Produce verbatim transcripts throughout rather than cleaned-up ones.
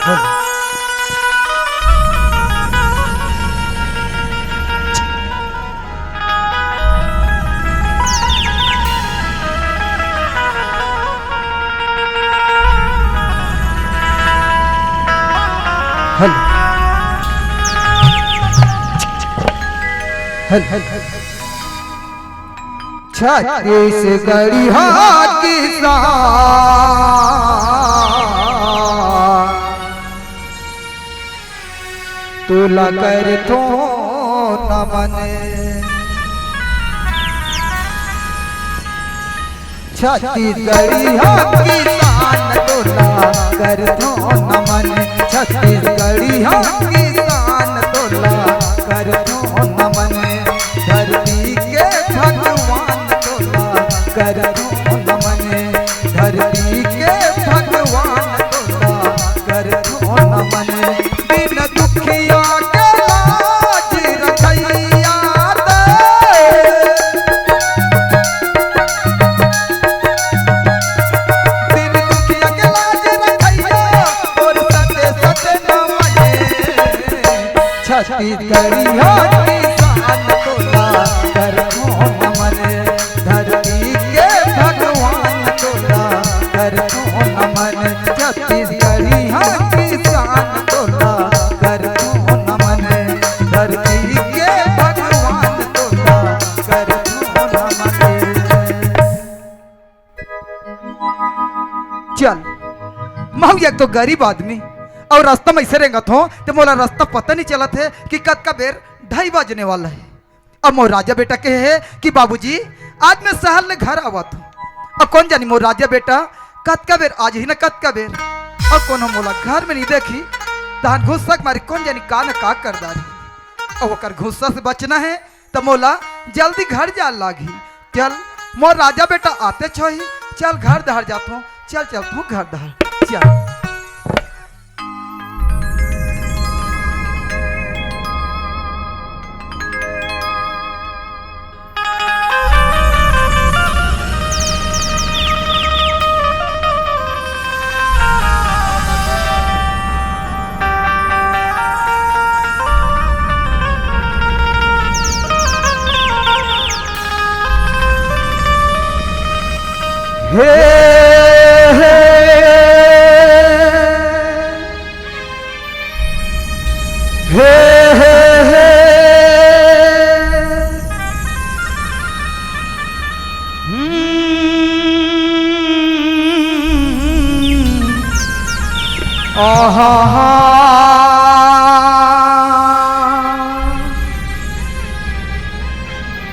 Hello. Hello. छत्तीसगढ़िया किसान, तोला करथों नमन। छत्तीसगढ़िया किसान, तोला करथों नमन। छत्तीसगढ़िया किसान, तोला करथों नमन। धरती के भगवान, तोला करथों नमन। धरती के भगवान, तोला करथों नमन। दीन दुखिया के लाज रखइया रे। दीन दुखिया के लाज रखइया, तोर सते सते नमन। छत्तीसगढ़िया किसान, तोला करथों नमन। धरती के भगवान, तोला करथों नमन। छत्तीसगढ़िया किसान, तोला करथों नमन। धरती के भगवान, तोला करथों नमन। चल, महू एक तो गरीब आदमी अउ रस्ता म अइसे रेंगत हों, त मोला रस्ता पता नइ चलत हे कि कतका बेर ढाई बजने वाला हे। अब मोर राजा बेटा कहे हे कि बाबूजी, आज मैं सहर ले घर आवत हों। अब कोन जानी मोर राजा बेटा कतका बेर आ जाही न कतका बेर। अब कोनो मोला घर में नइ देखही, तहन गुस्सा के मारे कोन जानी का न का कर डारही। अब ओकर गुस्सा से बचना हे, त मोला जल्दी घर जाए लागही। चल, मोर राजा बेटा आतेच होही। चल, घर डहर जाथों। चल, चलथों घर डहर। चल। हे, हे, हे, हे, हे। हम्म। आहा हा।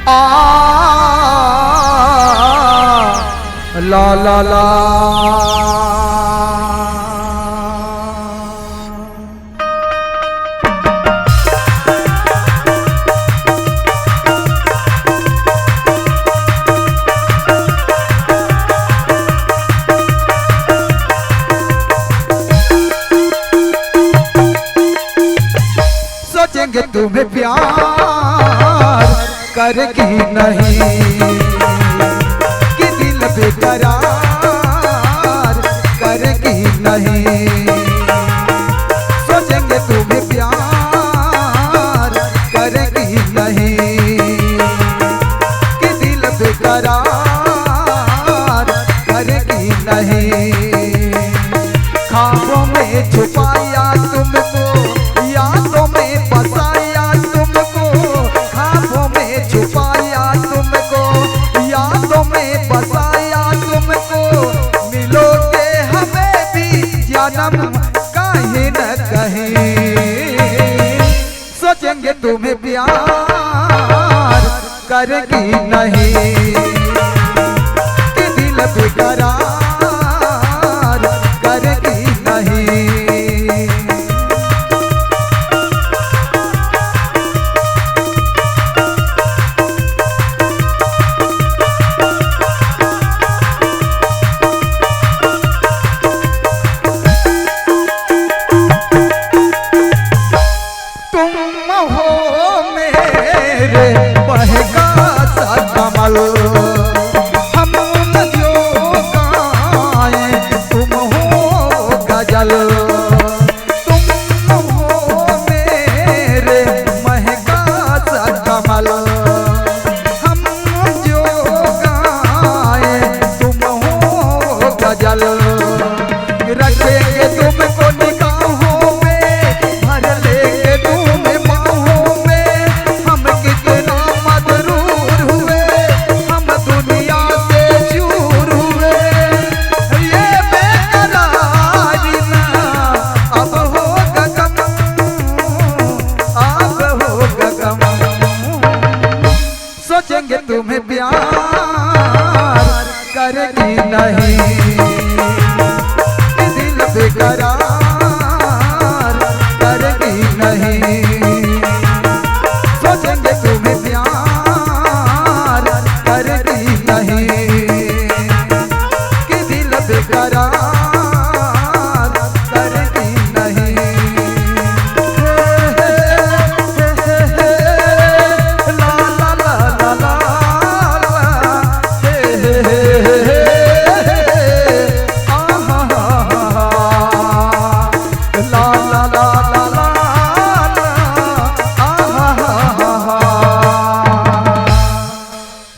आ, ला, ला, ला। सोचेंगे तुम्हें प्यार करेगी नहीं, कि दिल बेकरार करेगी नहीं। सोचेंगे तुम्हें प्यार करेगी नहीं, कि दिल बेकरार करेगी नहीं। ख्वाबों में छुपाया तुमको, यादों में बसाया तुमको। ख्वाबों में छुपाया तुमको, यादों में बसाया तुमको। मिलोगे हमें भी जन्म कहीं न कहीं। सोचेंगे तुम्हें प्यार करेगी नहीं, कि दिल बेकरार करेगी नहीं। तुम हो मेरे बहका सा कमल, हम नदियों का तुम हो गजल। बेकरार करेगी नहीं, सोचेंगे तुम्हें प्यार करेगी नहीं, कि दिल बेकरार करेगी नहीं। ला, ला, ला, ला, ला, ला।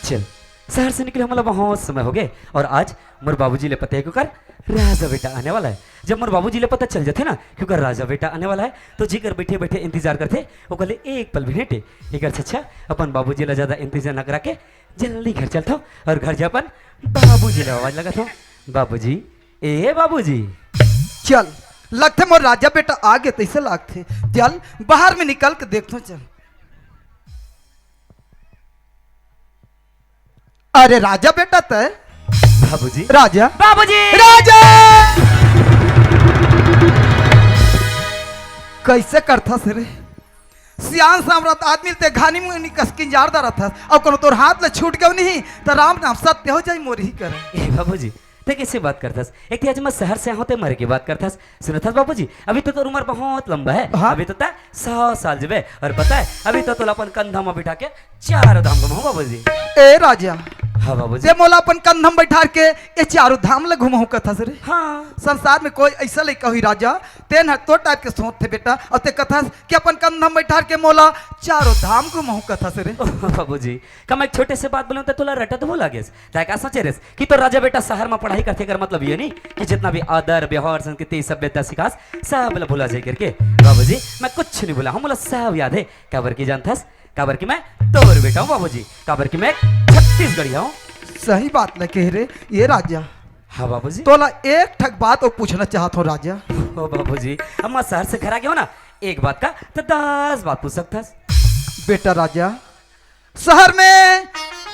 चल, शहर से निकले हमला बहुत समय हो गए और आज मोर बाबूजी ले पता है कि ओकर राजा बेटा आने वाला है। जब मोर बाबूजी ले पता चल जाथे ना कि ओकर राजा बेटा आने वाला है, तो जेकर बैठे बैठे इंतजार करथे, ओकर ले एक पल भी नहीं टे। एकर से अच्छा अपन बाबूजी ला ज्यादा इंतजार न करा के जल्दी घर चलथव और घर जा अपन बाबूजी ला आवाज लगाथव, "बाबूजी, ए बाबूजी।" चल, लगथे मोर राजा बेटा आ गे तइसे लगथे। चल, बाहर में निकल के देखथव, चल। अरे राजा बेटा तय। बाबूजी। राजा। बाबूजी। राजा। कइसे करथस रे? सियान सामरथ आदमी ते घानी मुनी कस किंजार दा रहथस, अउ कोनो तोर हाथ ले छूट गयो नहीं, त राम नाम सत्य हो जाई मोर ही कर। ए बाबूजी, ते कइसे बात करथस? एक ठी आज मैं शहर से आहूं, ते मरे के बात करथस। सुनथस बाबूजी, अभी तो तोर उम्र बहुत लंबा है। हाँ। अभी तो तै सौ साल जीबे, और पता है, अभी तो तोला अपन कंधा में बिठा के चारों धाम घुमाऊं बाबूजी। ए राजा, हाँ बाबूजी। ते मोला अपन कंधा में बैठार के ये चारों धाम ले घुमाऊं कथस रे? हाँ। संसार में कोई ऐसा लइका होही राजा, तेन ह तोर टाइप के सोचथे बेटा, अउ ते कथस कि अपन कंधा में बैठार के मोला चारों धाम घुमाऊं कथस रे? ओ बाबूजी, का मैं एक छोटे से बात बोलूं त तोला रटत भुला गेस? तै का सोचे रेस कि तोर राजा बेटा शहर में पढ़ाई करथे, एकर मतलब ये नहीं कि जितना भी आदर, व्यवहार, संस्कृति, सभ्यता सिखास, सब ला भुला जाए करके। बाबूजी, मैं कुछ नहीं भुला हूँ, मोला सब याद है। काबर की जानथस? काबर कि मैं तोर बेटा हूँ बाबूजी, काबर कि मैं छत्तीसगढ़िया हूँ। सही बात ल कहे रे ये राजा। हाँ बाबूजी। तोला एक ठक बात अउ पूछना चाहत हूँ राजा। ओ बाबूजी, अब मैं शहर से घर आ गया हूँ ना, एक बात का तो दस बात पूछ सकथस। बेटा राजा, शहर में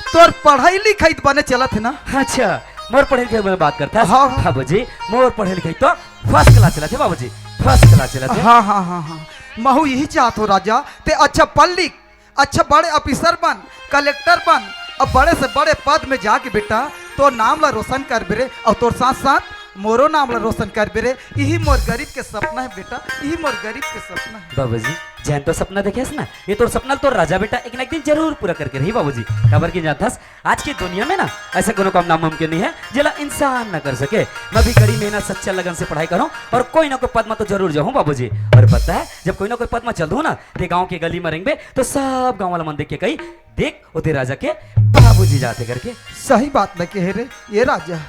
तोर पढ़ाई लिखाई तो बने चलत हे ना? अच्छा, मोर पढ़ाई लिखाई में बात करथस? हाँ, हाँ। बाबूजी, मोर पढ़ाई लिखाई तो first class चलत हे बाबूजी, first class चलत हे। हाँ, हाँ, हाँ, हाँ। महू यही चाहत हूँ राजा, ते अच्छा पढ़ लिख, अच्छा बड़े officer बन, collector बन, अउ बड़े से बड़े पद में जाके बेटा तोर नाम ला रोशन करबे रे, अउ तोर साथ साथ मोरो नाम ला रोशन करबे रे। यही मोर गरीब के सपना है बेटा, यही मोर गरीब के सपना है। बाबूजी, जैन तो सपना देखेस ना, ये तोर सपना तोर राजा बेटा एक ना एक दिन जरूर पूरा करके रही बाबूजी। काबर की जानथस, आज की दुनिया में ना ऐसा कोनो काम नामुमकिन नहीं है जेला इंसान ना कर सके। मैं भी कड़ी मेहनत, सच्चा लगन से पढ़ाई करूँ और कोई ना कोई पद में तो जरूर जाऊँ बाबूजी। और पता है, जब कोई ना कोई पद में चल दूँ ना, ते गाँव के गली में रेंगबे तो सब गाँव वाला मन देख के कही, "देख, ओ ते राजा के बाबूजी जाथे" करके। सही बात ल कहे रे ये राजा।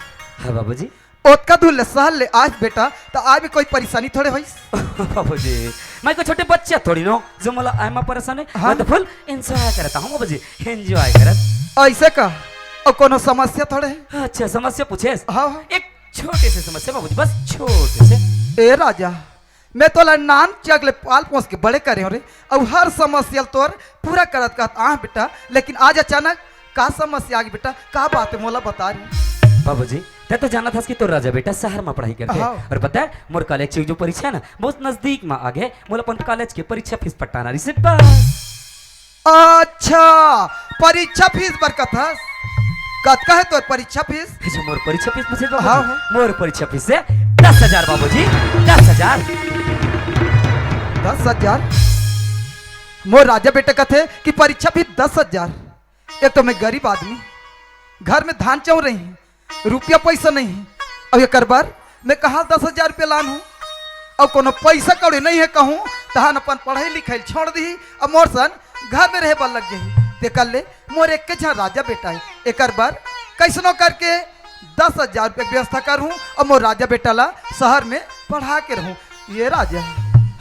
हाँ बाबूजी। ओतका दूर ले शहर ले आइस बेटा, त आए में कोई परेशानी थोड़े होइस? बाबूजी, मैं कोई छोटे बच्चा थोड़ी नो, जो मोला आए में परेशान है। हाँ। मैं तो full enjoy करता हूँ बाबूजी, enjoy करत। ऐसे का? अउ कोनो समस्या थोड़े है? अच्छा, समस्या पूछेस? हाँ, हाँ। एक छोटे से समस्या बाबूजी, बस छोटे से। ए राजा, मैं तोला नान चक ले पाल पोस के बड़े करे हूँ रे, अउ हर समस्या ल तोर पूरा करत कहत आह बेटा, लेकिन आज अचानक का समस्या आ गई बेटा, का बात है मोला बता रे। बाबूजी, तै तो जानत हस कि तोर राजा बेटा शहर में पढ़ाई करथे, हाँ। और पता है मोर कॉलेज के जो परीक्षा है ना बहुत नजदीक में आ गे, मोला अपन कॉलेज के परीक्षा फीस पटाना रहिसे बस। अच्छा, परीक्षा फीस बर कथस? कतका है तोर परीक्षा फीस? जो मोर परीक्षा फीस पूछे बाबूजी? हाँ, हाँ। मोर परीक्षा फीस है दस हजार बाबूजी, दस हजार। दस हजार? मोर राजा बेटा कथे कि परीक्षा फीस दस हजार। एक तो मैं गरीब आदमी, घर में धान चाउर नहीं है, रुपया पैसा नहीं है, अउ एकर बर मैं कहाँ दस हजार रुपया लान हूँ? अउ कोनो पैसा कौड़ी नहीं है कहूँ, तहन अपन पढ़ाई लिखाई छोड़ दी, अउ मोर सन घर में रहे बर लग जाही। तेकर ले मोर एक के झन राजा बेटा है, एकर बर कैसनो करके दस हजार रुपया के व्यवस्था करहूँ अउ मोर राजा बेटा ला शहर में पढ़ा के रहूँ। ये राजा।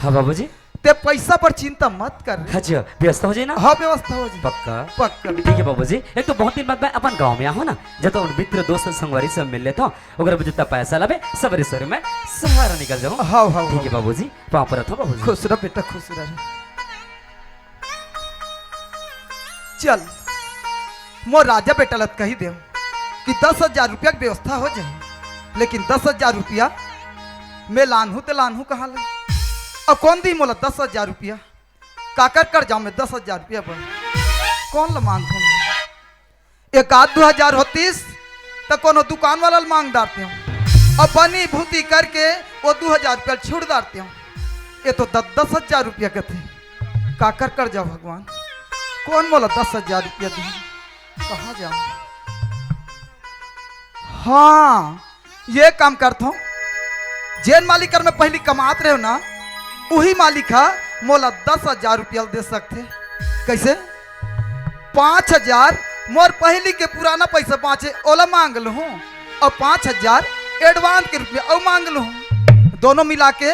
हाँ बाबूजी। ते पैसा पर चिंता मत कर। अच्छा, व्यवस्था हो जाए ना? हाँ, व्यवस्था हो जाए। पक्का? पक्का। ठीक है बाबूजी, एक तो बहुत दिन बाद मैं अपन गांव में आया हूँ ना, जब तो उन मित्र दोस्त संगवारी सब मिल लेता हूँ, ओकर जितना पैसा लाबे, सबरे सर में सहारा निकल जाऊँ। हाँ, हाँ, ठीक है हाँ। बाबूजी, पाँव परत हूँ बाबूजी। खुश रह बेटा, खुश रह। चल, मोर राजा बेटा लत कही देव कि दस हजार रुपया के व्यवस्था हो जाए, लेकिन दस हजार रुपया मैं लानहूं ते लानहूं कहां ले? अउ कोन दिही मोला दस हजार रुपया? काकर कर जांव मैं दस हजार रुपया बर? कोन ल मांगहूं? एक आध दू हजार होतिस, त कोनो दुकान वाला ल मांग डारतेंव। अब बनी भूती करके वो दू हजार रुपया ल छुड़ डारतेंव। ये तो दस दस हजार रुपया कथे। काकर कर जांव भगवान? कोन मोला दस हजार रुपया दिही? कहां जांव? हां, ये काम करथंव, जेन मालिक कर मैं पहिली कमात रहेंव ना, उही मालिक ह मोला दस हजार रुपया दे सकथे। कइसे? पांच हजार मोर पहिली के पुराना पइसा बांचे, ओला मांग लूहूं, अउ पांच हजार advance के रूप में अउ मांग लूहूं, दोनों मिला के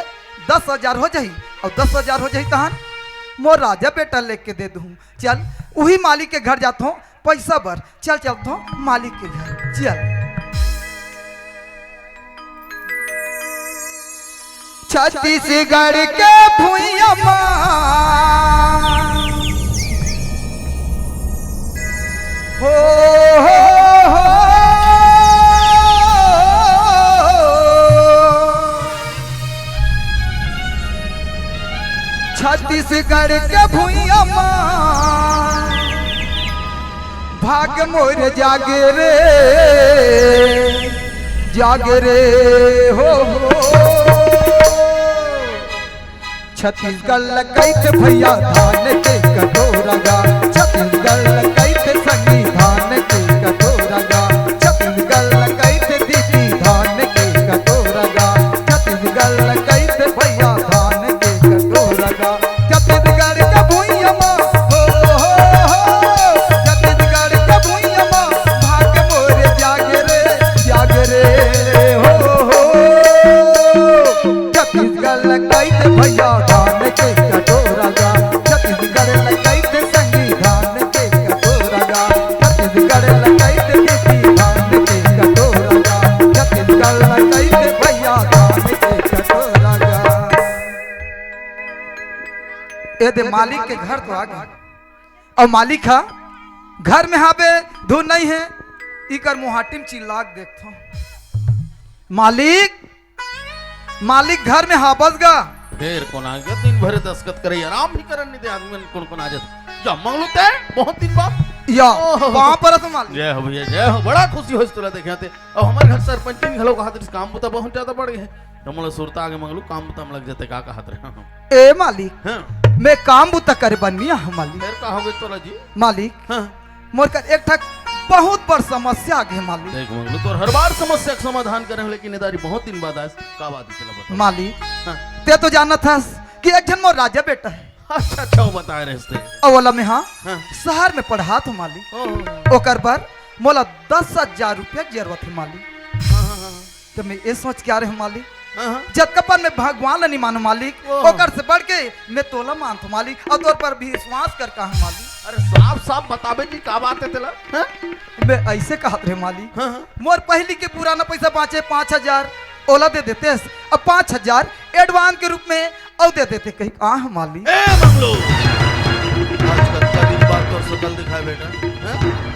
दस हजार हो जाही, अउ दस हजार हो जाही तहन मोर राजा बेटा ल लेके दे दूहूं। चल, उही मालिक के घर जाथंव, पइसा बर। चल, चलथंव मालिक के घर। चल। छत्तीसगढ़ के भुइयां मा हो, हो, हो। छत्तीसगढ़ के भुइयां मा भाग मोर जागे रे, जागे रे, हो, हो। छत्तीसगढ़ ल कहिथे भइया धान के कटोरा गा, छत्तीसगढ़ ल कहिथे संगी धान के कटोरा गा, छत्तीसगढ़ ल कहिथे दीदी धान के कटोरा गा, छत्तीसगढ़ ल कहिथे भइया धान के कटोरा गा। छत्तीसगढ़ के भुइयां मा, हो, हो, हो, छत्तीसगढ़ के भुइयां मा, भाग मोर जागे रे, जागे रे, हो, हो। छत्तीसगढ़ ल कहिथे भइया धान के कटोरा गा, छत्तीसगढ़ ल कहिथे संगी धान के कटोरा गा, छत्तीसगढ़ ल कहिथे दीदी धान के कटोरा गा, छत्तीसगढ़ ल कहिथे भइया धान के कटोरा गा। ए दे मालिक के घर तो आ गे। अउ मालिक ह घर में हाबे, धुन नइ हे, इकर मुहाटी म चिल्ला के देखथंव। मालिक, मालिक घर में हाबस गा? फेर कोन आ गे? दिन भर दस्खत करे, आराम भी करन नइ दे आदमी मन, कोन कोन आ जाथे। जा मंगलू ते, बहुत दिन बाद। या, ओहो। पाँव परत हंव मालिक। जय हो भइया, जय हो, बड़ा खुशी होइस तोला देखे ते। अब हमर घर सरपंचिन घलो कहत रहिस, काम बुता बहुत ज्यादा बढ़ गे हे। त मोला सुरता आगे मंगलू, काम बुता म लग जाते, का कहत रहे? ए मालिक, हाँ। मैं काम बुता करे बर नइ आहंव मालिक। फेर का हो गे तोला जी? मालिक, हाँ। मोर कर एक ठक बहुत बड़ समस्या आगे हे मालिक। देख मंगलू, तोर हर बार समस्या के समाधान करे हंव, लेकिन ए दारी बहुत दिन बाद आयस, का बात हे तेला बता। मालिक, हाँ। ते तो जानत हस कि एक झन मोर राजा बेटा हे। अच्छा, अच्छा, वो बताए रहिस ते। अउ ओला मैं, हाँ, हाँ। शहर में पढ़ात हंव मालिक। ओहो। ओकर बर मोला दस हजार रुपया के जरूरत हे मालिक। हाँ, हाँ, हाँ। त मैं ए सोच के आए रहेंव मालिक, हाँ, हाँ। जतका पन मैं भगवान ल नइ मानंव मालिक, ओह। ओकर से बढ़ के मैं तोला मानथंव मालिक, अउ तोर पर विश्वास करके आहंव मालिक। अरे साफ साफ बताबे कि का बात हे तेला, हाँ? मैं अइसे कहत रहेंव मालिक, हाँ, हाँ। मोर पहिली के पुराना पइसा बांचे पाँच हजार, ओला दे देतेस, अब पाँच हजार advance के रूप में अउ दे देते कहिके आहंव मालिक। ए मंगलू, आज कतका दिन बाद तोर सकल दिखाय बेटा, हैं?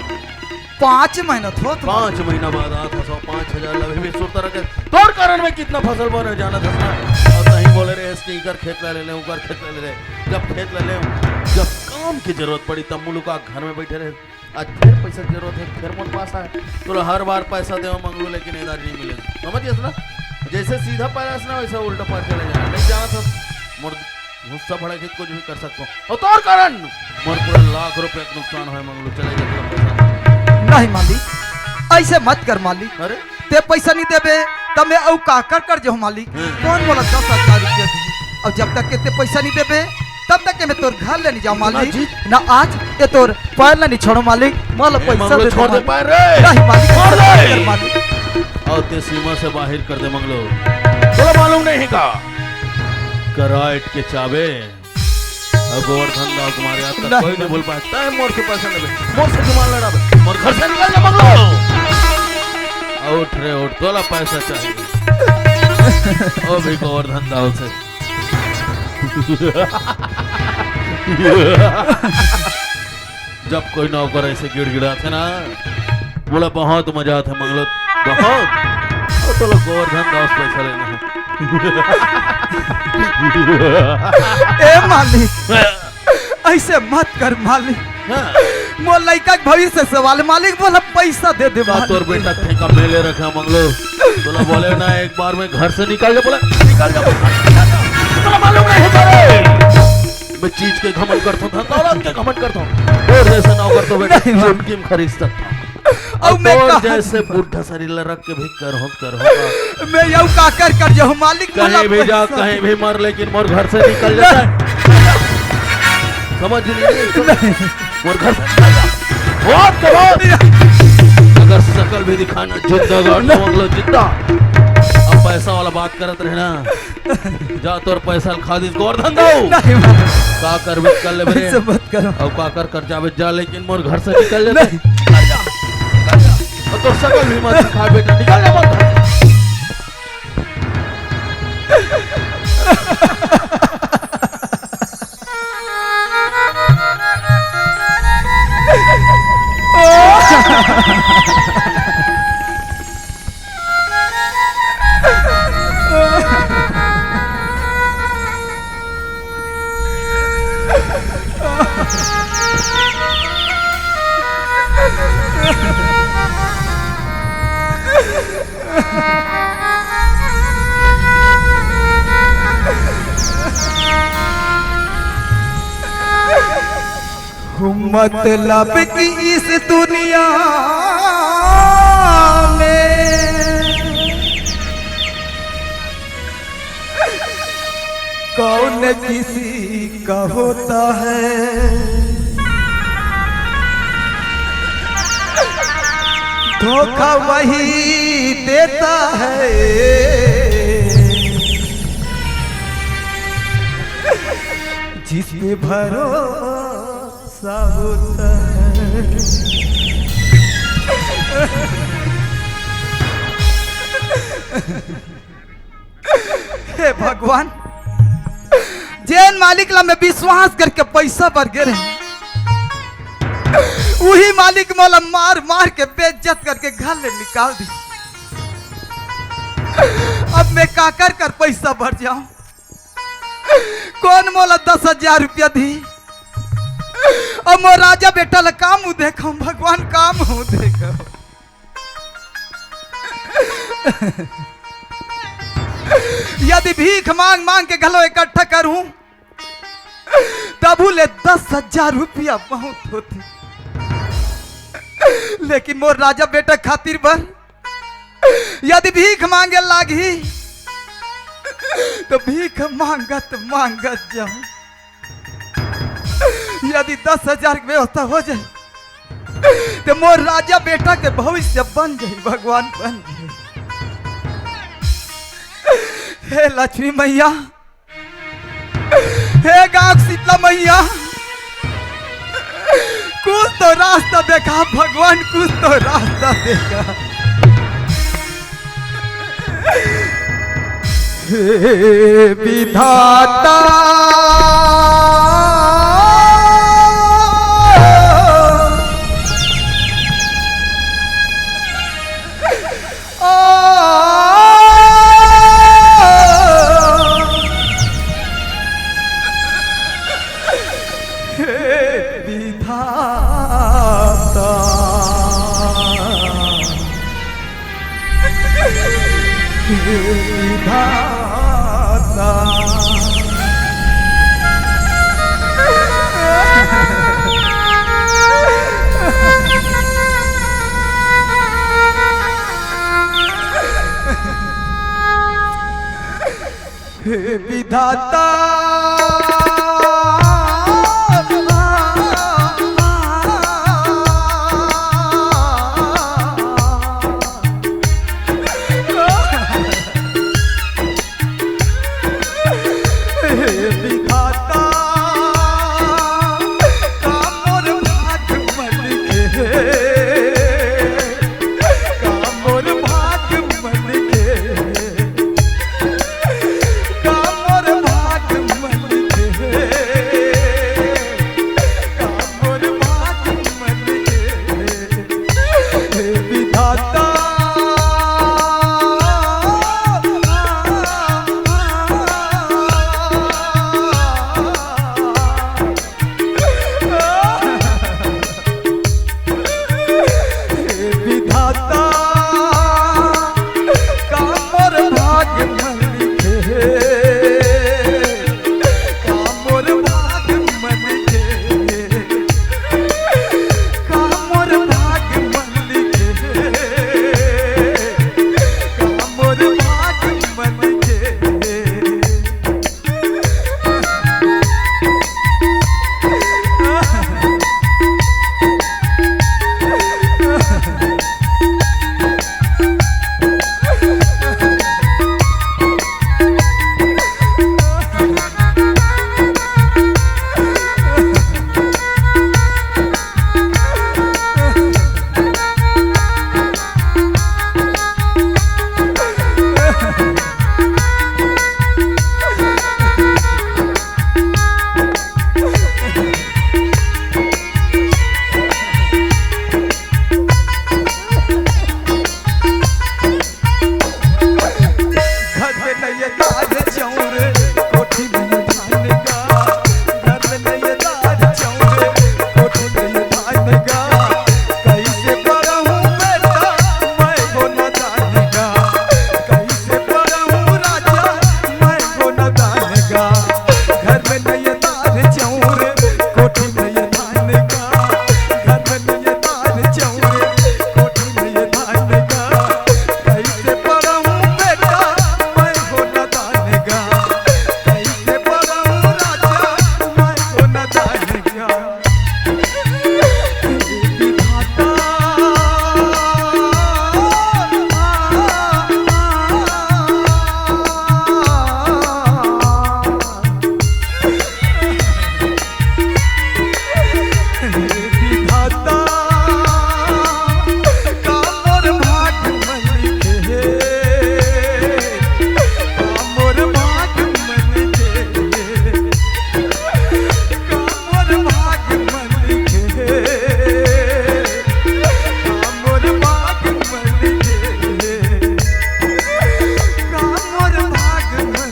पाँच महीना तो होत हे। पाँच महीना बाद आत हस, पाँच हजार ला अभी भी सुरता रखे। तोर कारण में कितना फसल बने जानत हस ना? अउ तहीं बोले रहे कि इकर खेत ला ले ले, उकर खेत ला ले ले। जब खेत ला ले, जब काम की जरूरत पड़ी तब मुलुका घर में बइठे रहे। आज फेर पइसा के जरूरत हे, फेर मोर पास आए। तोला हर बार पइसा देवंव मंगलू, लेकिन ए दारी नइ मिले। समझ गेस ना? जइसे सीधा पाय हस ना, वइसे उल्टा पाय चले जाना। नइ जानत हस, मोर गुस्सा भड़क के कुछ भी कर सकथंव। अउ तोर कारण मोर पूरा लाख रुपया के नुकसान होय मंगलू, चले जा तोर पइसा। नहीं मालिक, अइसे मत कर मालिक। अरे? ते पइसा नइ देबे, त मैं अउ काकर कर जाहूं मालिक? हम्म। कोन मोला दस हजार रुपया दिही? अउ जब तक के ते पइसा नइ देबे, तब तक के मैं तोर घर ले नइ जाहूं मालिक। अजीत। ना आज ये तोर पैर ला नइ छोड़ंव मालिक, मोला ए, पइसा मंगलू, दे दे छोड़ दे मालिक। पैर रे। नहीं मालिक, छोड़ दे। कर मालिक। अउ ते सीमा से बाहिर कर दे मंगलू। तोला मालूम नहीं का? कराइट के चाबे। अउ गोवर्धन दाव तुम्हारे आज तक नहीं। कोई नहीं भूल पाए। तैं मोर से पइसा लेबे, मोर से जुबान लड़ाबे, मोर घर से निकल जा मंगलू। उठ रे उठ, तोला पइसा चाहिए। ओ भी गोवर्धन दाव से। जब कोई नौकर अइसे गिड़गिड़ाथे ना, मोला बहुत मजा आथे मंगलू, बहुत। अउ तोला गोवर्धन दाव से पइसा लेना हे। ए मालिक, अइसे मत कर मालिक। हाँ। मोर लइका के भविष्य सवाल, मालिक मोला पइसा दे दे का मालिक। तोर बेटा ठेका में ले रखे मंगलू? तोला बोले ना एक बार में घर से निकल जा, बोला निकल जा, बोला, निकल जा। तोला मालूम नहीं होता रे। मैं चीज के घमंड करता हूँ, धन दौलत के घमंड करता हूँ। और जैसे नौकर तो बेटा नहीं मालिक। चुटकी में खरीद सकता हूँ। अउ मैं तोर कहाँ जैसे बूढ़ा शरीर ला रख के भी करहूँ, करहूँ ना। मैं यू काकर कर जाहूँ मालिक, कहीं भी जा, कहीं भी मर, लेकिन मोर घर से निकल जाता है। समझ ली नहीं? मोर घर से निकल जा। बहुत करो। अगर शकल भी दिखाना, जिंदा गाड़ दूँ, अगला जिंदा। अब पैसा वाला बात करत रहे ना। जा तोर पैसा ल खा दिस गोवर्धन दाऊ। नहीं मालिक। का करबे कर ले बे। अइसे मत करो। अउ का कर कर जाबे जा, लेकिन मोर घर से निकल जाते। नहीं। निकल जा, निकल जा। अउ तोर शकल भी मत दिखा बेटा, निकल जा मोर घर से। मतलब कि इस दुनिया में कौन किसी का होता है, धोखा वही देता है जिस पे भरोसा होता है। हे भगवान, जेन मालिक ला मैं विश्वास करके पैसा बर गे रहेंव, उही मालिक मोला मार मार के बेइज्जत करके घर ले निकाल दिस। अब मैं काकर कर पैसा बर जांव? कोन मोला दस हजार रुपया दिही? अब मोर राजा बेटा ला का मुंह देखांव भगवान, का मुंह देखांव? यदि भीख मांग मांग के घलो इकट्ठा करहूं, तभू ले दस हजार रुपया बहुत होथे, लेकिन मोर राजा बेटा खातिर बर यदि भीख मांगे लागही, तो भीख मांगत मांगत जाहूं। यदि दस हजार के व्यवस्था हो जाही, तो मोर राजा बेटा के भविष्य बन जाही, भगवान बन जाही। हे लक्ष्मी मैया, हे गांव शीतला मैया, कुछ तो रास्ता देखा भगवान, कुछ तो रास्ता देखा। हे विधाता, विधाता। चौरे कोठी में धान गा, घर में नहीं दार चौरे कोठी में धान गा। कैसे पढ़हूँ बेटा मैं हो नादान गा, कैसे पढ़हूँ राजा मैं हो नादान गा। घर में नहीं दार चौरे कोठी में धान गा, घर में नहीं दार चौरे कोठी में धान गा। कैसे पढ़हूँ बेटा मैं हो नादान गा, कैसे पढ़हूँ राजा मैं हो नादान गा। विधाता। विधाता, का मोर भाग में लिखे हे, का मोर भाग में लिखे हे, का मोर भाग में लिखे हे, का मोर भाग में लिखे हे, का मोर भाग में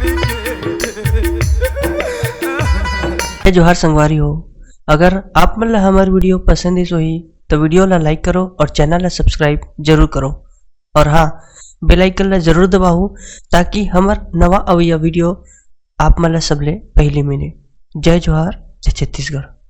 लिखे हे। जय जोहार संगवारी हो, अगर आप मन ला हमर video पसंद आइस होही तो video ला like करो और channel ला subscribe जरूर करो और हाँ, bell icon ला जरूर दबाओ ताकि हमर नवा अवइया video आप मन ला सबले पहली मिले। जय जोहार, जय छत्तीसगढ़।